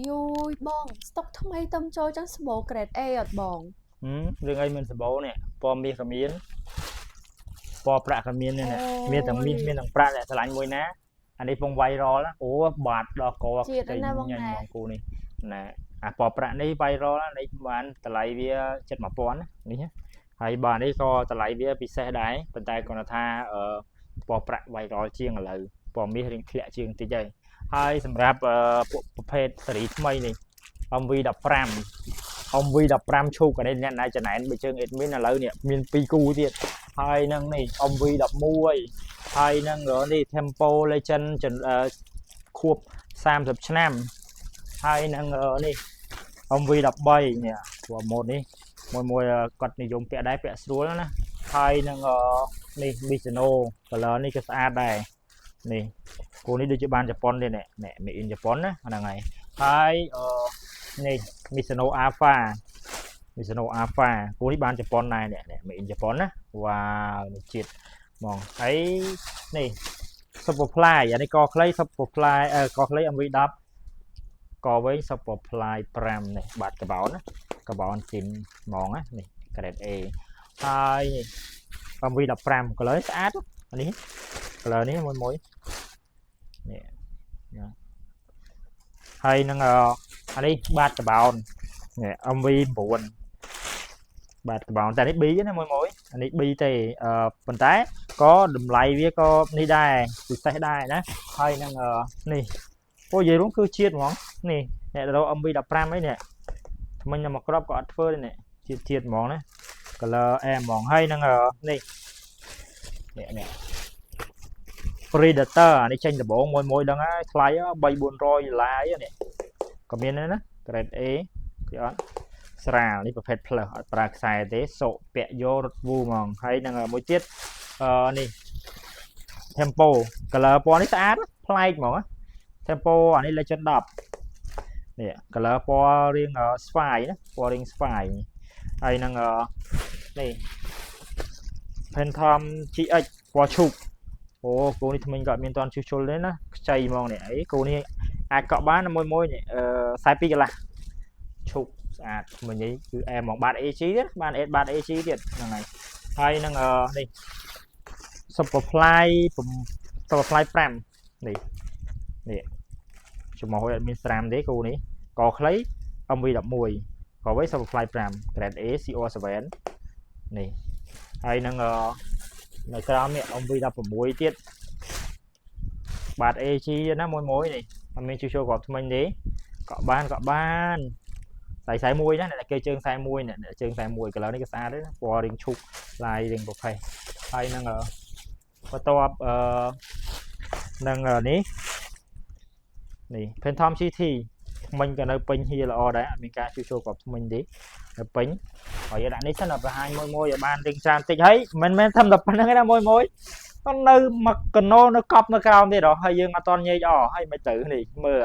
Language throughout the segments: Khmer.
យូយបងស្តុកថ្មីទំចូលចឹងសម្បូរ grade A អត់បង? ហឹមរឿងអីមិនសម្បូរនេះពណ៌មាសក៏មានពណ៌ប្រាក់ក៏មាននេះ អូ មានទាំងមាស យ មានទាំងប្រាក់អ្នកស្រឡាញ់មួយណាអានេះពង viral ណាអូបាតដល់ក ជាតិ ខ្ចី ណាបង ញ៉ាញ់ ណា ហ្មងគូនេះណាអាពណ៌ប្រាក់នេះ viral ណានេះបានតម្លៃវាចិត្ត1000ណានេះណាហើយបាទនេះក៏តម្លៃវាពិសេសដែរប៉ុន្តែគ្រាន់តែថាអឺពណ៌ប្រាក់ viral ជាងឥឡូវពណ៌មាសរៀងធ្លាក់ជាងតិចហើយហើយសម្រាប់ពួកប្រភេទស៊េរីថ្មីនេះ MV15 MV15 ឈូកអានេះអ្នកណាចំណែនបើជើង admin ឥឡូវនេះមាន2គូទៀតហើយនឹងនេះ MV11 ហើយនឹងនេះ Tempo Legend ខួប30ឆ្នាំហើយនឹងនេះ MV13 នេះព្រោះម៉ូតនេះមួយមួយគាត់និយមពាក់ដែរពាក់ស្រួលណាហើយនឹងនេះ Mizuno color នេះក៏ស្អាតដែរនេះគូនេះដូចជាបានជប៉ុនទេនេះនេះ made in ជប៉ុនណាហ្នឹងហើយហើយអឺនេះ Mizuno Alpha Mizuno Alpha គូនេះបានជប៉ុនដែរនេះនេះ made in ជប៉ុនណាវ៉ាវនេះជាតិហ្មងហើយនេះ Superfly អានេះកខ្លី Superfly កខ្លី MV10 កវែង Superfly 5នេះបាត់កបោនណាកបោនស៊ីមហ្មងណានេះ grade A ហើយនេះ MV15 color ស្អាតអានេះ color នេះមួយមួយនេះណាហើយនឹងអានេះបាតកបោននេះ MV9 បាទកបោនតែនេះ B ណាមួយមួយអានេះ B ទេអឺប៉ុន្តែក៏តម្លៃវាក៏នេះដែរពិសេសដែរណាហើយនឹងនេះអូនិយាយរួមគឺជាតិហ្មងនេះអ្នករក MV15 អីនេះថ្មិញតែមកក្របក៏អត់ធ្វើទេនេះជាតិជាតិហ្មងណា color អែហ្មងហើយនឹងនេះនេះនេះ Predator អានេះចេញដំបូងមួយមួយដឹងហើយថ្លៃ3 400ដុល្លារអីនេះក៏មានដែរណា grade A គេអត់ស្រាលនេះប្រភេទ plus អត់ប្រើខ្សែទេសុកពាក់យករត់វូហ្មងហើយនឹងមួយទៀតអឺនេះ Tempo color ពណ៌នេះស្អាតប្លែកហ្មង Tempo អានេះ Legend 10នេះ color ពណ៌រាងស្វាយណាពណ៌រាងស្វាយហើយនឹងនេះ Phantom GX ពណ៌ឈូកអូគូនេះថ្មិញក៏អត់មានតន់ជួសជុលទេណាខ្ចីហ្មងនេះអីគូនេះអាចកក់បានមួយមួយនេះអឺ42កន្លះឈូកស្អាតថ្មិញនេះគឺអែហ្មងបាត AG ទៀតបាន A បាត AG ទៀតហ្នឹងហើយហើយនឹងនេះ Superfly Superfly 5នេះនេះចំហអត់មានស្រាមទេគូនេះកខ្លី MV11 ក៏វិញ Superfly 5 Grade A CR7 នេះហើយនឹងនៅក្រោមនេះ MV16 ទៀតបាទ AG ណាមួយមួយនេះអត់មានជួសជុលគ្រាប់ថ្មិញទេកក់បានកក់បានស្អី41ណាអ្នកគេជើង41អ្នកជើង41 color នេះក៏ស្អាតដែរពណ៌រាងឈូកឡាយរាងប្រផេះហើយនឹងបន្ទាប់អឺនឹងនេះនេះ Phantom GT ថ្មិញក៏នៅពេញហៀល្អដែរអត់មានការជួសជុលគ្រាប់ថ្មិញទេនៅពេញហើយយើងដាក់នេះសិនដល់បង្ហាញមួយមួយឲ្យបានរៀងច្រើនតិចហើយមិនមែនធ្វើតែប៉ុណ្្នឹងទេណាមួយមួយក៏នៅមកកណោនៅកប់នៅក្រោមទៀតហ៎ហើយយើងអត់តន់ញែកអហើយមិនទៅនេះមើល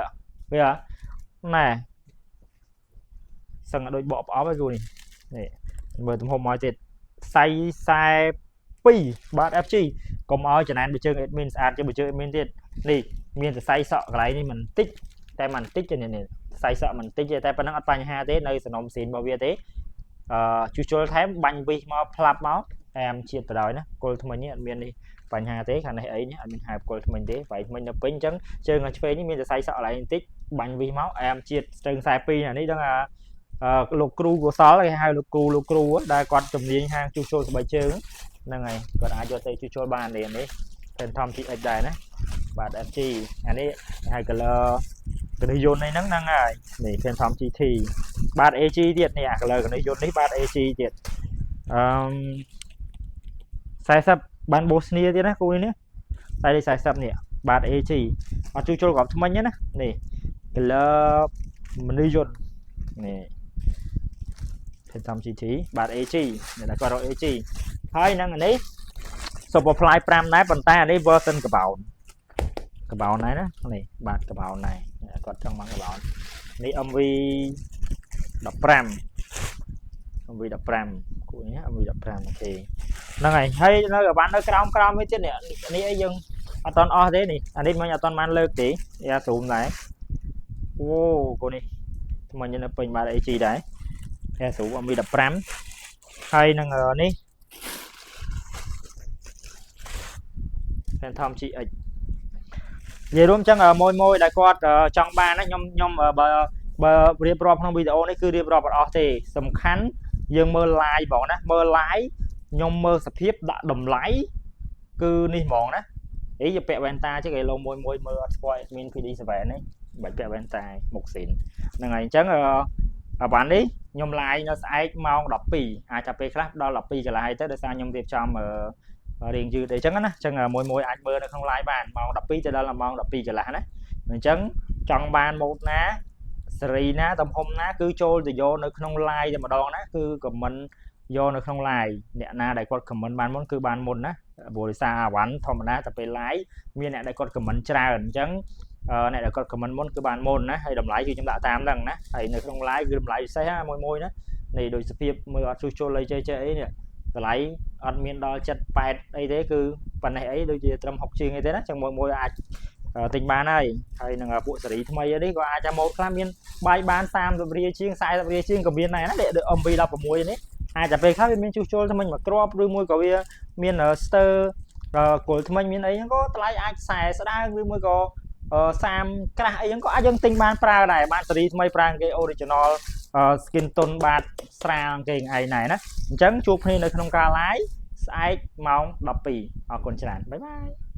វាណែសឹងដូចបកប្រអប់ហើយគូនេះនេះមើលទំហំមកទៀតសៃ42បាទ FG កុំឲ្យចំណែនបើជើង admin ស្អាតជាងបើជើង admin ទៀតនេះមានសរសៃសក់កន្លែងនេះមិនតិចតែមិនតិចទេនេះសរសៃសក់មិនតិចទេតែប៉ុណ្ណឹងអត់បញ្ហាទេនៅសំណុំស៊ីនរបស់វាទេអឺជួសជុលថែមបាញ់វិសមកផ្លាប់មកអែមជាតិបដ ாய் ណាគល់ថ្មិញនេះអត់មាននេះបញ្ហាទេខាងនេះអីនេះអត់មានហើបគល់ថ្មិញទេវាយថ្មិញនៅពេញអញ្ចឹងជើងខាងឆ្វេងនេះមានសរសៃសក់កន្លែងបន្តិចបាញ់វិសមកអែមជាតិស្ទឹង42អានេះដឹងថាអឺលោកគ្រូកុសលគេហៅលោកគ្រូលោកគ្រូដែលគាត់ជំនាញហាងជួសជុលស្បែកជើងហ្នឹងហើយគាត់អាចយកទៅជួសជុលបានទេនេះ Phantom GX ដែរណាបាទ FG អានេះហៅ color កនេះយន្តនេះហ្នឹងហ្នឹងហើយនេះ Phantom GT បាទ AG ទៀតនេះអា color កនេះយន្តនេះបាទ AG ទៀតអឺ40បានបូស្នីទៀតណាគូនេះតែលេខ40នេះបាទ AG អត់ជួសជុលក្របថ្មិញទេណានេះ color មនុស្សយន្តនេះ Phantom GT បាទ AG នេះតែគាត់រក AG ហើយនឹងអានេះ Superfly 5ដែរប៉ុន្តែអានេះ version កបោនកបោនដែរណានេះបាទកបោនដែរគាត់ចង់បានកបោននេះ MV 15 MV 15គូនេះ MV 15 OK ហ្នឹងហើយហើយនៅបាននៅក្រោមក្រោមនេះទៀតនេះនេះអីយើងអត់តន់អស់ទេនេះអានេះមិញអត់តន់បានលើកទេយ៉ាស៊ូមដែរ អូកូននេះថ្មីនៅពេញបាត AG ដែរ Asus MV15 ហើយនឹងនេះ Phantom GX និយាយរួមចឹងមួយមួយដែលគាត់ចង់បានណាខ្ញុំខ្ញុំបើបើរៀបរាប់ក្នុងវីដេអូនេះគឺរៀបរាប់អត់អស់ទេសំខាន់យើងមើល live ហ្មងណាមើល live ខ្ញុំមើលសភាពដាក់តម្លៃគឺនេះហ្មងណាអីយកពាក់វ៉ែនតាchứគេលោមួយមួយមើលអត់ស្គាល់ admin PD7 នេះបាច់ពាក់វ៉ែនតាមុខស៊ីនហ្នឹងហើយអញ្ចឹងអឺអាវ៉ាន់នេះខ្ញុំ live នៅស្អែកម៉ោង12អាចថាពេលខ្លះដល់12កន្លះហើយទៅដោយសារខ្ញុំរៀបចំអឺរៀងយឺតអីចឹងណាអញ្ចឹងមួយមួយអាចមើលនៅក្នុង live បានម៉ោង12ទៅដល់ម៉ោង12កន្លះណាអញ្ចឹងចង់បានម៉ូតណាសេរីណាទំហំណាគឺចូលទៅយកនៅក្នុង live តែម្ដងណាគឺ comment យកនៅក្នុង live អ្នកណាដែលគាត់ comment បានមុនគឺបានមុនណាព្រោះដោយសារអាវ៉ាន់ធម្មតាតែពេល live មានអ្នកដែលគាត់ comment ច្រើនអញ្ចឹងអ្នកដែលគាត់ comment មុនគឺបានមុនណាហើយតម្លៃគឺខ្ញុំដាក់តាមហ្នឹងណាហើយនៅក្នុង live គឺតម្លៃពិសេសណាមួយមួយណានេះដូចសភាពមើលអត់ជួសជុលអីចេះចេះអីនេះតម្លៃអត់មានដល់7 8អីទេគឺប៉ុណ្ណេះអីដូចជាត្រឹម60ជាងអីទេណាចឹងមួយមួយអាចទិញបានហើយហើយនឹងពួកសេរីថ្មីនេះក៏អាចថាម៉ូតខ្លះមានបាយបាន30រៀលជាង40រៀលជាងក៏មានដែរណាដូច MV16 នេះអាចតែពេលខ្លះវាមានជួសជុលថ្មិញមួយគ្រាប់ឬមួយក៏វាមានស្ទើគល់ថ្មិញមានអីហ្នឹងក៏តម្លៃអាច40ស្ដើងឬមួយក៏30ក្រាស់អីហ្នឹងក៏អាចយើងទិញបានប្រើដែរបានសេរីថ្មីប្រើគេ original skin តុនបាតស្រាលគេឯងដែរណាអញ្ចឹងជួបគ្នានៅក្នុងការ live ស្អែកម៉ោង12អរគុណច្រើន bye bye.